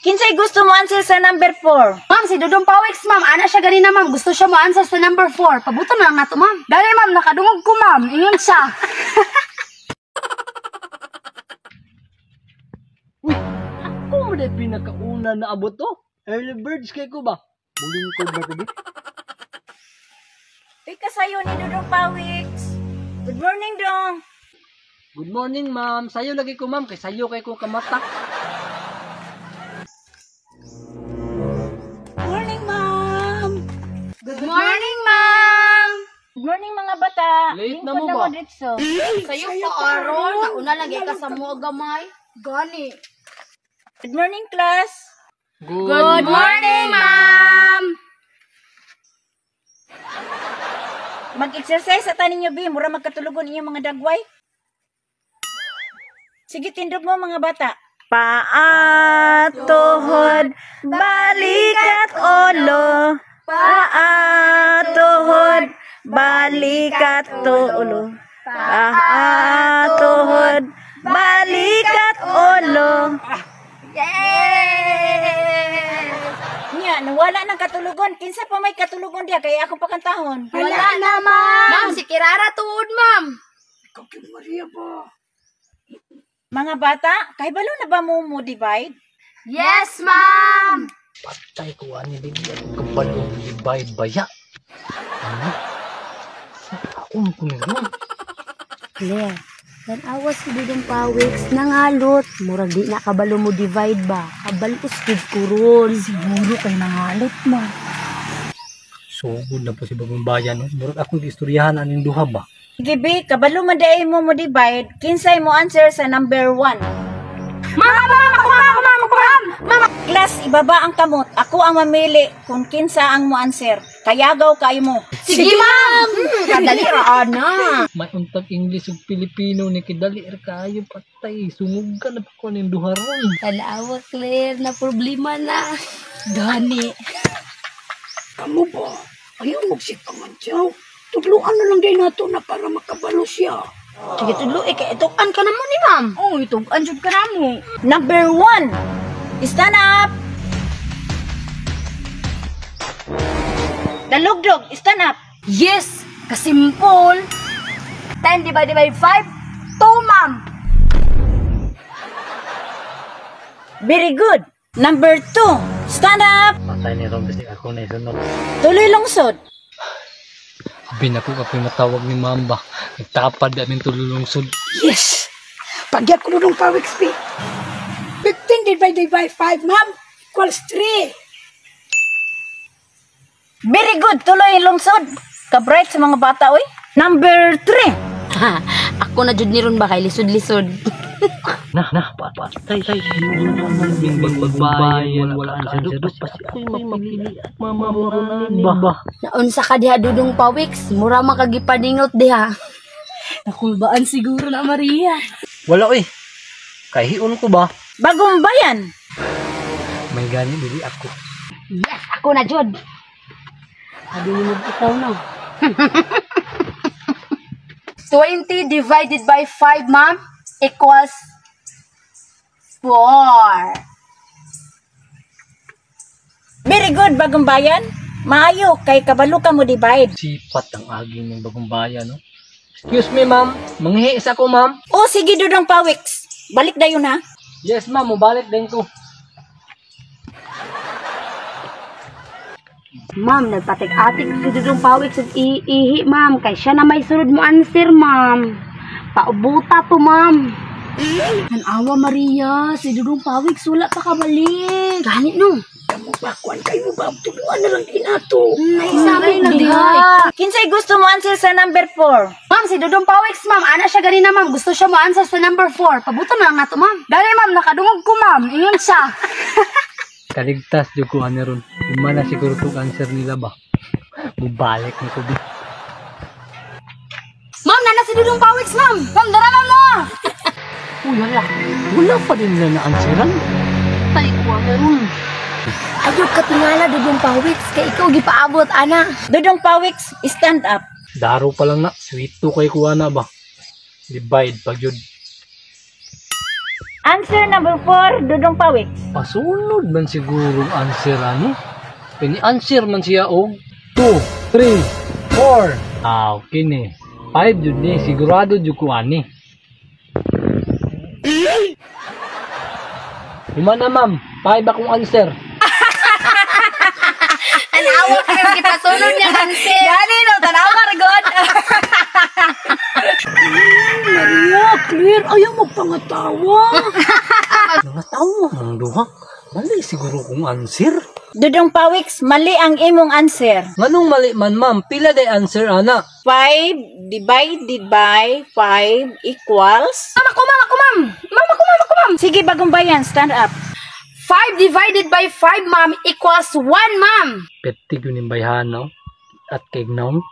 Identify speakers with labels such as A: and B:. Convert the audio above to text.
A: Kinsay gusto mo answer sa number 4?
B: Ma'am, si Dudong Pawiks, ma'am. Ana siya ganina, ma'am. Gusto siya mo answer sa number 4. Pabuto na lang nato, ma'am. Dali, ma'am. Nakadungog ko, ma'am. Ingon siya.
C: Uy, ako mo na pinakauna na abot to. Early birds kay ko ba? Mulingkod na ko di.
A: Uy, kasayo ni Dudong Pawiks. Good morning, Dong.
C: Good morning, ma'am. Sayo lagi ko, ma'am. Kay sayo kay ko kamata.
A: Morning, ma'am.
B: Good morning, ma'am.
A: Good morning, mga bata.
C: Late na
A: Lingkod
C: mo ba?
A: mo ditso.
B: Sayo pa, aron. Nauna lang ka sa mo gamay. Gani.
A: Good morning, class.
C: Good,
B: Good morning, ma'am.
A: Mag-exercise sa tanin niyo, Bi. Mura magkatulugon inyong mga dagway. Sige, tindog mo mga bata. Paa, tuhod, balikat, ulo. Paa, tuhod, balikat, ulo. Paa, tuhod, balikat, ulo.
B: Yay!
A: Nya, nawala ng katulugon. Kinsa pa may katulugon diya kaya akong pakantahon.
B: Wala na, ma'am. Ma'am, si Kirara tuod, ma'am.
A: Mga bata, kahibalo na ba mo mo divide?
B: Yes, ma'am.
C: Patay ko ani di ako kabalo divide baya. Ano? Saon ko ni ron?
B: Claire, tanawa si Dudong Pawiks nangalot. Murag di na kabalo mo divide ba? Kabalo gud ko ron. Siguro kay nangalot mo.
C: Sugod na po si Bagong Bayan. No? Murag akong istoryahan aning duha ba?
A: Sige, Bi, kabalo man dai mo mo divide, kinsay mo answer sa number 1.
B: Ma'am, ma'am, ako, ma'am, ako, ma'am, ako, ma'am. Ma'am,
A: Class, ibaba ang kamot. Ako ang mamili kung kinsa ang mo answer. Kayagaw kayo mo.
B: Sige, ma'am. Kadali ra ana.
C: May untag English ug Pilipino ni kidali ra kaayo patay. Sungog ka na pa ko aning duha ron.
B: Tanawa, Claire, na problema na. Gani.
D: Kamu ba? Ayaw magsipangadyaw. Tudluan na lang din nato na para makabalo siya.
B: Sige, tudlo, eh, itukan ka na mo ni ma'am. Oo, oh, itukan jud ka na mo.
A: Number 1. Stand up. Dalugdog, stand up.
B: Yes, kasimpol. 10 divided by 5, 2, ma'am.
A: Very good. Number 2. Stand up.
C: Patay ni ron kasi ako na isunod.
A: Tuloy lungsod.
C: Abi na ko kapoy matawag ni ma'am ba. Nagtapad aming tululungsod.
D: Yes! Pagya ko nung pawiks, P. 15 divided by 5, ma'am, equals 3.
A: Very good. Tuloy lungsod. Kabright sa mga bata, oy. Number 3.
B: Ako na jud ni ron ba kay lisod-lisod.
C: Na, na, patay, tay. Bagong Bayan, wala ang answer. Basta ako'y mapili at mamamuranin ba?
B: Naunsa ka diha Dudong Pawiks, mura makagipaningot diha. Nakulbaan siguro na Maria.
C: Wala oy. Kahiun ko ba?
A: Bagong bayan.
C: May gani dili ako.
B: Yes, ako na jud. Abi ni mo ikaw no. 20 divided by 5, ma'am, equals 4.
A: Very good, Bagong Bayan. Maayo kay kabalo ka mo divide.
C: Sipat ang aging ng Bagong Bayan, no? Excuse me, ma'am. Manghi isa ko, ma'am.
A: O sige, Dudong Pawiks. Balik dayon ha.
C: Yes, ma'am. Mubalik din ko.
B: Ma'am, nagpatik-atik si Dudong Pawiks ug iihi, ma'am. Kay siya na may sunod mo answer, ma'am. Paubuta to, ma'am. Tanawa, Maria. Si Dudong Pawiks wala pa kabalik. Gani, no?
D: Kamu ba, kuan kayo ba? Tudluan na lang din nato.
B: Naisabay na diha.
A: Kinsay gusto mo answer sa number 4?
B: Ma'am, si Dudong Pawiks, ma'am. Ana siya ganina, ma'am. Gusto siya mo answer sa number 4. Pabuto na lang nato, ma'am. Dali, ma'am. Nakadungog ko, ma'am. Ingon siya.
C: Kaligtas jud ko ani ron. Umana siguro tong answer nila ba. Mubalik ni ko bi.
B: Ma'am, nana si Dudong Pawiks, ma'am. Ma'am, dara, ma'am, no.
C: Uy, hala. Wala pa din nila na-answeran. Patay ko ani ron.
B: Ayaw ka tingala, Dudong Pawiks. Kay ikaw gipaabot, ana.
A: Dudong Pawiks, stand up.
C: Daro pa lang na. Sweet to kay kuha na ba. Divide pag yun.
A: Answer number 4, Dudong Pawik.
C: Pasunod man siguro ang answer ani. Pini answer man siya og 2, 3, 4. Ah, okay ni. 5 jud ni, sigurado jud ko ani. Human na, ma'am, 5 akong answer.
B: Tanawa kayo gipasunod niya answer.
A: Gani no, tanawa ra god.
D: Maria, Claire, ayaw mo pangatawa.
C: Mga tawa mang duha. Mali siguro kong answer.
A: Dudong Pawiks, mali ang imong answer.
C: Nganong mali man, ma'am, pila day answer ana?
A: 5 divided by 5 equals.
B: Mama ko, mama ko, ma'am. Mama ko, mama ko, ma'am.
A: Sige, Bagong Bayan, stand up.
B: 5 divided by 5, ma'am, equals 1, ma'am.
C: Peti gyud ning bayhana at kay gnaon.